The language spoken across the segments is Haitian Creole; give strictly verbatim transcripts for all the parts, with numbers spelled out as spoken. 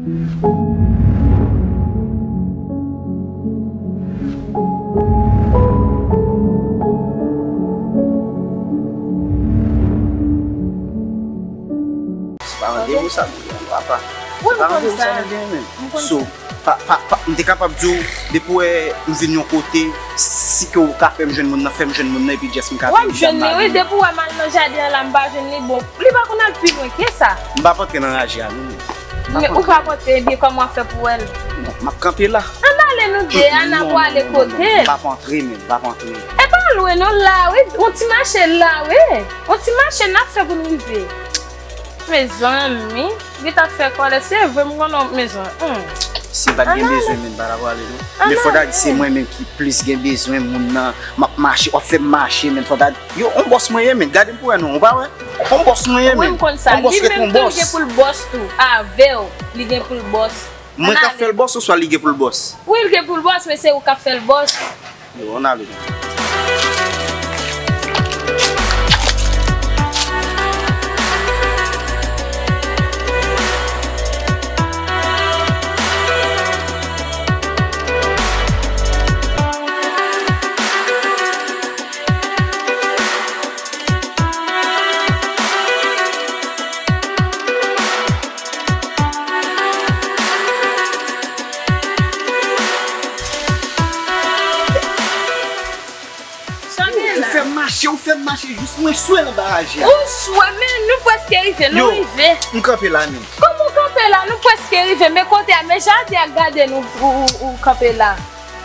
Se pa randevou sa nou gen, papa. Se pa randevou sa nou gen, menm. So, pa, pa, pa, m te kapab di w, depi w wè m vin yon kote, si ke w ka fè m jwenn moun nan, fè m jwenn moun nan, epi just m ka fè m jwenn li, wi, depi w wè m al nan jaden an la, m pa jwenn li, bon, li pa konn al pi lwen ke sa. M p ap antre nan raje a, non, menm. Men ou p ap antre, ebyen kòman w ap fè pou w wè l? Non, m ap kanpe la. Ann ale nou de, ann ap prale kote l. M p ap antre, menm, m p ap antre. E pa lwen non, la, wi, yon ti mache la, wi. Yon ti mache n ap fè pou n rive. Mezanmi, li t ap fè kòlè, se vre m konnen w mezanmi. Hmm. Si m pa t gen bezwen, men m pa t ap prale non. Men fò ta di se mwen menm ki plis gen bezwen moun nan. M ap mache, w ap fè m mache, men fò ta di, yo, on bòs mwen ye, men gade m pou wè non, ou pa wè? On bòs mwen ye, men. Wi, m konn sa. Li menm tou, li gen pou l bòs tou. Avè w, li gen pou l bòs. Mwen k ap fè l bòs oswa li gen pou l bòs? Wi, li gen pou l bòs, men se ou k ap fè l bòs. Yo, ann ale. Sa gen la? Ou fè m mache, ou fè m mache jis mwen swe nan baraje a. Ou swe, men nou prèske rive, nou rive. Yo, m kanpe la, men. Kòman w kanpe la? Nou prèske rive, men kote a, men jaden a gade nou, ou, ou, ou kanpe la.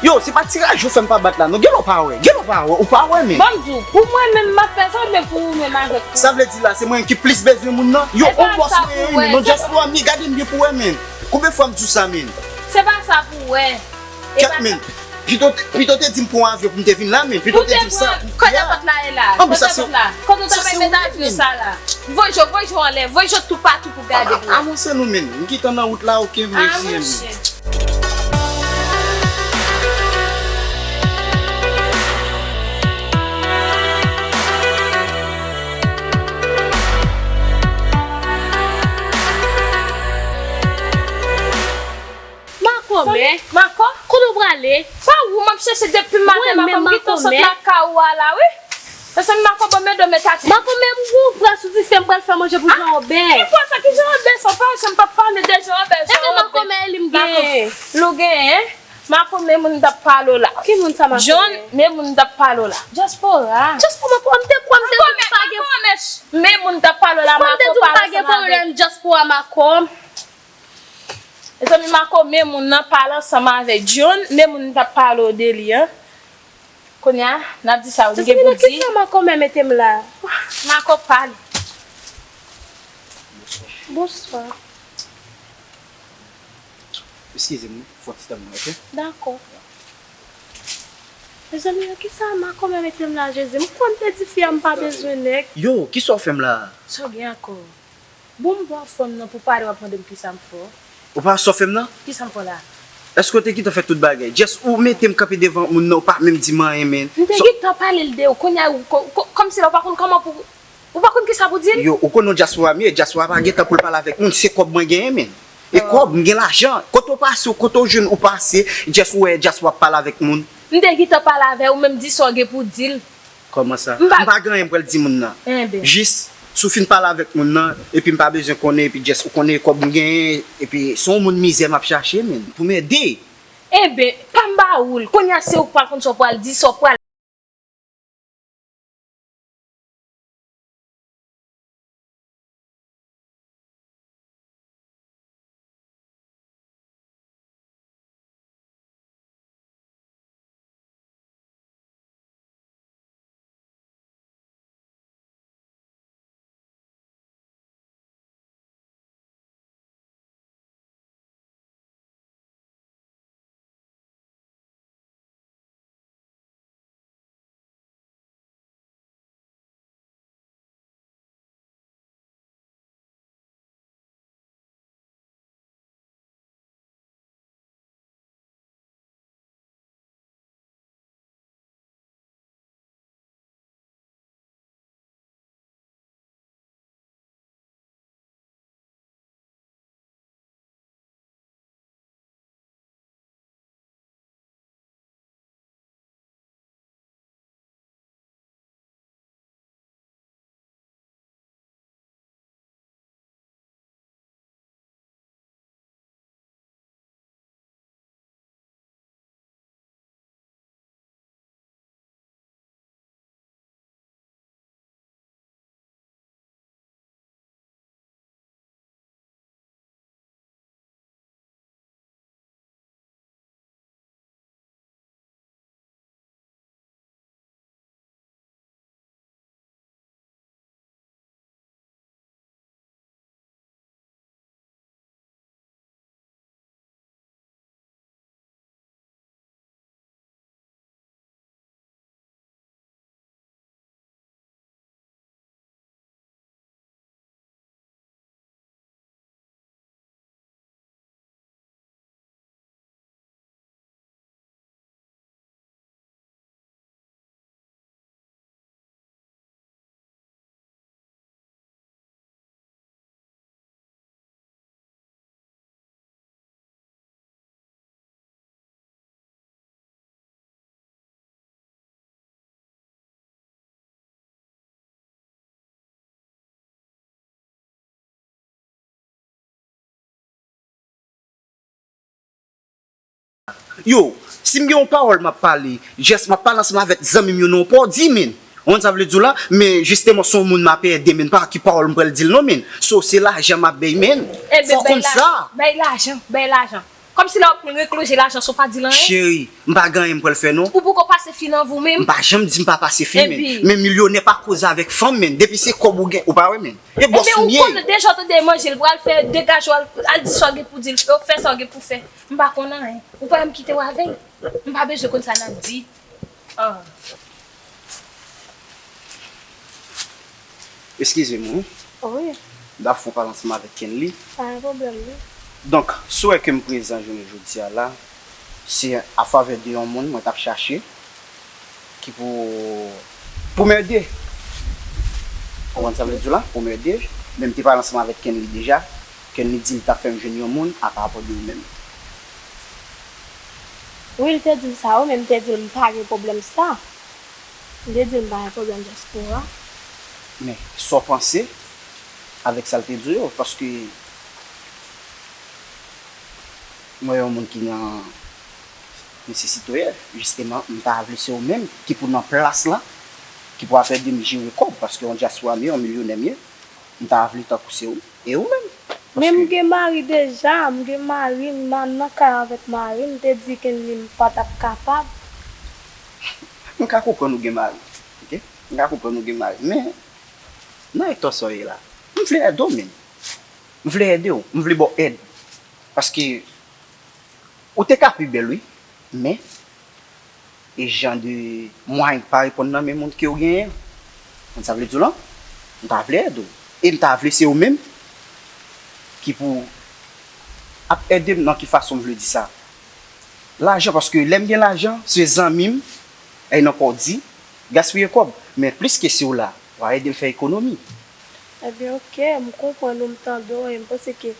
Yo, se pa ti raje ou fè m pa bat la, non. Genlè w pa wè, genlè w pa wè, ou pa wè, men. Ban m di w, pou mwen menm, m ap fè sa, men pou ou menm avèk ou. Sa vle di la, se mwen ki plis bezwen moun nan? Yo, on bòs mwen ye, men, non, just pou w, men gade m byen pou w wè, men. Konbyen fwa m di w sa, men? Se pa sa pou w wè. Kèt, men. Pito, pito te di m pran yon avyon pou m te vin la, men. Pito te di m sa. Kote pòt la ye la? Kote pòt la? Kote w ta bay medaj yo sa la? Voye yo, voye yo anlè, voye yo toupatou pou gade pou wè. Avanse nou, men. M gentan nan wout la, oke, mezanmi. Makomè. Mako? Kote w prale? Pa ou m ap chèche depi maten, Mako, m gentan sot lakay ou a la, wi. Mezanmi, Mako, bon, men do men tate. Mako, men m pran sou dife, m pral fè manje pou Jean Robert. Ki pran sa, ki Jean Robert sa? Ou pa janm p ap pale de Jean Robert, Jean Robert. Mako, men li m genyen. Lou genyen? Mako, men moun m t ap pale w la. Ki moun sa, Mako? John, men moun m t ap pale w la. Diaspora. Diaspora, Mako, m te kwè, m te di w pa gen. Men moun m t ap pale w la, Mako, pale ansanm avè m. Diaspora, Mako. Mezanmi, Mako, men moun nan pale ansanm avè John, men moun m t ap pale w de li an. Kounye a, n ap di sa, li gen pou di. Kisa Mako men mete m la? Mako pale. Bonswa. Eskize m, fò ti tan mwen, oke? Dakò. Mezanmi, nan kisa Mako men mete m la, Jezi? M kwè m te di fi a m pa bezwen nèg. Yo, kisa w fè m la? Sa w gen ankò? Bon, m pa anfòm non, pou pale w ap mande m kisa m fè w. Ou pa wè sa w fè m nan? Kisa m fè w la? Èske w te gentan fè tout bagay? Just ou mete m kanpe devan moun nan, ou pa menm di m anyen, men. M te gentan pale l de ou, kounye a, ou ko-, ko-, kòmsi la ou pa konn kòman pou, ou pa konn kisa pou di l? Yo, ou konnen w dyaspora m ye, dyaspora pa gen tan pou l pale avèk moun, se kòb mwen genyen, men. E kòb, m gen lajan. Kote w pase, kote w jwenn ou pase, just ou wè dyaspora ap pale avèk moun. M te gentan pale avè ou, men m di sa w gen pou di l. Kòman sa? M pa gen anyen m pral di moun nan. Enben. Jis, si w fin pale avèk moun nan, epi m pa bezwen konnen, epi just ou konnen kòb m genyen, epi se yon moun mizè m ap chache, men, pou m ede. Enben, pa m ba ou l. Kounye a se ou k pral konn sa w pral di, sa w pral Yo, si m gen yon pawòl m ap pale, jès m ap pale ansanm avèk zanmi m yo nan yon pòdi, men. Ou konn sa vle di w la? Men jisteman, se yon moun m ap ede, men pa ki pawòl m pral di l non, men. So, se lajan m ap bay, men. Fò w konn sa. Bay lajan, bay lajan. Kòmsi lè w ap reklanje lajan, sa w pa di l anyen? Cheri, m pa gen anyen m pral fè non. Ou poko pase fi nan vou menm? M pa janm di m pa pase fi, men. Men milyonè pa koze avèk fanm, men. Depi se kòb ou gen, ou pa wè, men. E bòs ou ye. Ou konn deja w tande manje, l pral fè degaj ou, al, al di sa w gen pou di l, fè sa w gen pou fè. M pa konn anyen. Ou pa wè m kite w avè l? M pa bezwen konn sa n ap di. Ah. Eskize m, wi. Wi. M ta fè yon pale ansanm avèk Kenly. Pa gen pwoblèm, wi. Donk, si w wè ke m prezan jounen jodi a la, se a favè de yon moun mwen t ap chache ki pou, pou m ede. Ou konprann sa m vle di w la? Pou m ede. Men m te pale ansanm avèk Kenly deja. Kenly di l t ap fè m jwenn yon moun apapò de ou menm. Wi, l te di m sa, wi, men m te di l m pa gen pwoblèm sa. M te di l m pa gen pwoblèm dyaspora. Men, sa w panse avèk sa l te di w yo? Paske mwen yon moun ki nan nesesite, jisteman, m ta vle se ou menm ki pou nan plas la, ki pou ap ede m jere kòb, paske yon dyaspora m ye, yon milyonè m ye, m ta vle tankou se ou, e ou menm. Men m gen mari deja, m gen mari, m nan, nan kay avèk mari m, m te di Kenly m pa t ap kapab. M ka konprann ou gen mari, oke? M ka konprann ou gen mari, men nan eta sa w ye la, m vle ede w menm. M vle ede w, m vle ba w èd. Paske ou te ka pi bèl, wi, men e jan de mwayen k pa reponn nan men moun ke w genyen an. Konn sa vle di w lan? M ta vle ede w. E m ta vle se ou menm ki pou ap ede m nan ki fason m vle di sa. Lajan, paske lè m gen lajan, se zanmi m, e nan kò di, gaspiye kòb. Men plis ke si w la, w a ede m fè ekonomi. Ebyen, oke, m konprann ou, m tande w, e m panse ke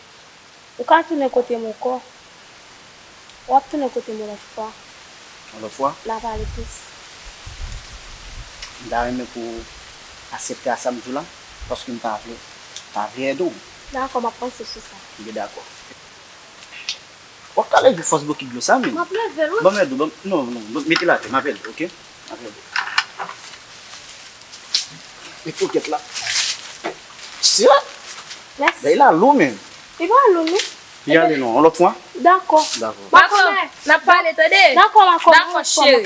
ou ka tounen kote m ankò. W ap tounen kote m yon lòt fwa. Yon lòt fwa? N a pale plis. M ta renmen pou w aksepte a sa m di w la, paske m ta vle, ta vle ede w. Dakò, m ap panse sou sa. Ebyen, dakò. W ap ka leve fòs bokit dlo sa, men. M ap leve l, wi. Ban m ede w, ban m, non, non, ban m, mete l atè, m ap ede w, oke? M ap ede w. Met pokèt la. Sya! Mèsi. Bagay la lou, men. Li pa lou, non. Li ale, non, yon lòt fwa? Dakò. Dakò. Makomè, n ap pale, tande? Dakò, makomè. Dakò, cheri.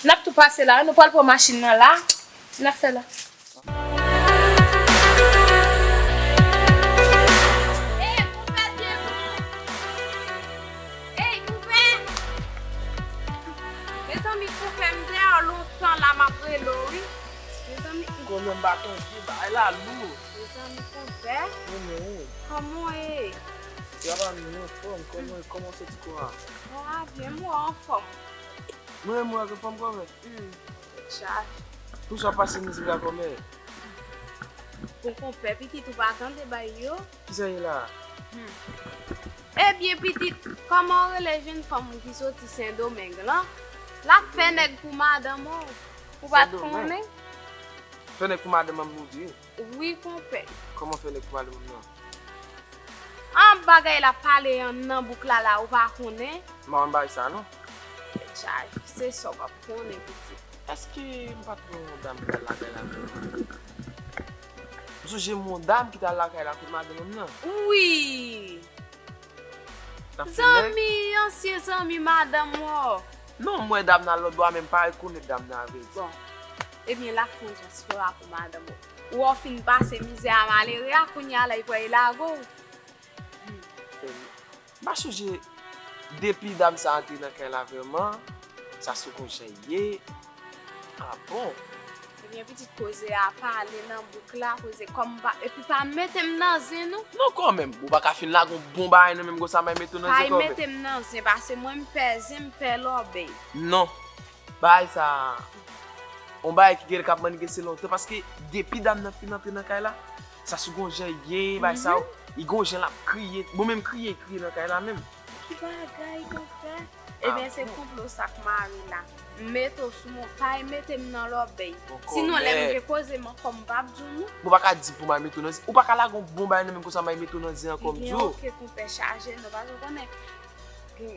N ap tou pase la, wi, nou pral pran machin nan la. N ap fè la. Ey, konpè Dyemon! Ey, konpè! Mezanmi, konpè, m deyò lontan la, m ap rele w, wi. Mezanmi. Konpè, m pa tande, bagay la lou. Mezanmi, konpè. Mwen menm, wi. Kòman w ye? Travay, mwen anfòm. Kòman, kòman w santi kò a? Kò a byen, mwen anfòm. Mwen menm, mwen anfòm, kòman? Hmm. Tèt chaje. Pou sa w pase mizik la kòmè? Bon, konpè, pitit ou pa tande bay yo. Kisa ye la? Hmm. Ebyen, pitit, kòman w rele jèn fanm ki soti Sendomeng lan? L ap fè nèg pou madanm ou. Ou pa t konnen? Fè nèg pou madanm an, m di. Wi, konpè. Kòman fè nèg pou madanm nan? An bagay l ap pale an nan bouk la la, ou pa konnen? M pa konn bagay sa non. Tèt chaje, se sa w p ap konnen, pitit. Èske m pa t wè yon dam ki t al lakay la avè m? M sonje m wè yon dam ki t al lakay la kot madanm nan. Wi! Zanmi, ansyen zanmi madanm ou. Non, m wè dam nan lòt bò a, men m pa rekonèt dam nan, avrèdi. Bon. Ebyen, l ap fè yon dyaspora pou madanm ou. Ou wè w fin pase mizè a, malere a, kounye a la, li pral lage w. M pa sonje depi dam sa antre nan kay la vrèman, sa se konsa l ye. Ah bon? Ebyen, pitit, koze a pale nan bouk la, koze kòm pa, epi pa mete m nan zen, non. Non, kanmenm, ou pa ka fin lage yon bon bagay nan men m konsa, m al mete w nan zen kanmenm. Pa mete m nan zen, paske mwen, m pè zen, m pè lòbèy. Non. Bagay sa, yon bagay ki genlè k ap manifeste lontan, paske depi dam nan fin antre nan kay la, sa sou gon jan l ye, bagay sa, li gon jan l ap kriye. Bon, menm kriye, l kriye nan kay la menm. Ki bagay, konpè? Ebyen, se konplo sa k mare la. M mete w sou mwen, pa mete m nan lòbèy. Sinon, lè m gen koze m ankò, m p ap di w non. Bon, ou pa ka di pou m al mete w nan zen. Ou pa ka lage yon bon bagay nan men m konsa, m al mete w nan zen ankò, m di w. Ebyen, oke, konpè, chaje, non, paske w konnen.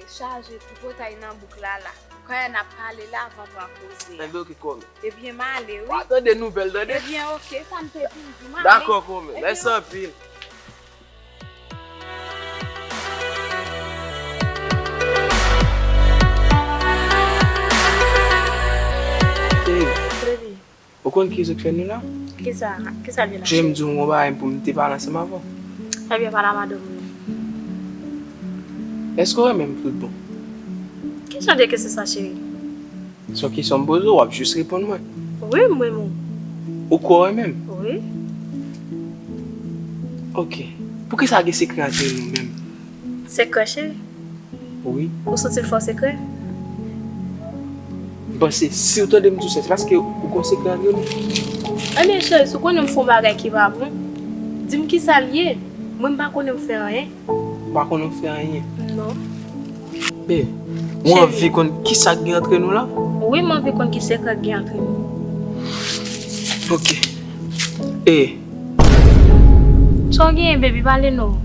Chaje tripotay nan bouk la la. Kòmè n ap pale la avan pran koze a. Enben, oke, kòmè. Ebyen, m ale, wi. Wa tande nouvèl, tande. Ebyen, oke, sa m te vin di, m ale. Dakò, kòmè. Mèsi anpil. Cheri, Baby, ou konn ki rezon k fè nou la? kisa, kisa l ye la? Cheri, m di w yon bagay pou m te pale ansanm avè w. Ebyen, pale a madanm ou. Èske w renmen m tout bon? Ki jan de kesyon sa, cheri? Se yon kesyon m poze w, w ap jis reponn mwen. Wi, m renmen w. Ou kwè w renmen m? Wi. Oke. Poukisa gen sekrè antre nou menm? Sekrè, cheri? Wi. Ou santi l fè w sekrè? M panse si w tande m di w sa, se paske ou gen sekrè antre nou. Ebyen, cheri, si w konnen m fè yon bagay ki pa bon, di m kisa l ye. Mwen, m pa konnen m fè anyen. Ou pa konnen w fè anyen. Non. Be, ou anvi konn kisa k gen antre nou la? Wi, m anvi konn ki sekrè k gen antre nou. Oke. E, Sa w genyen, baby, pale non.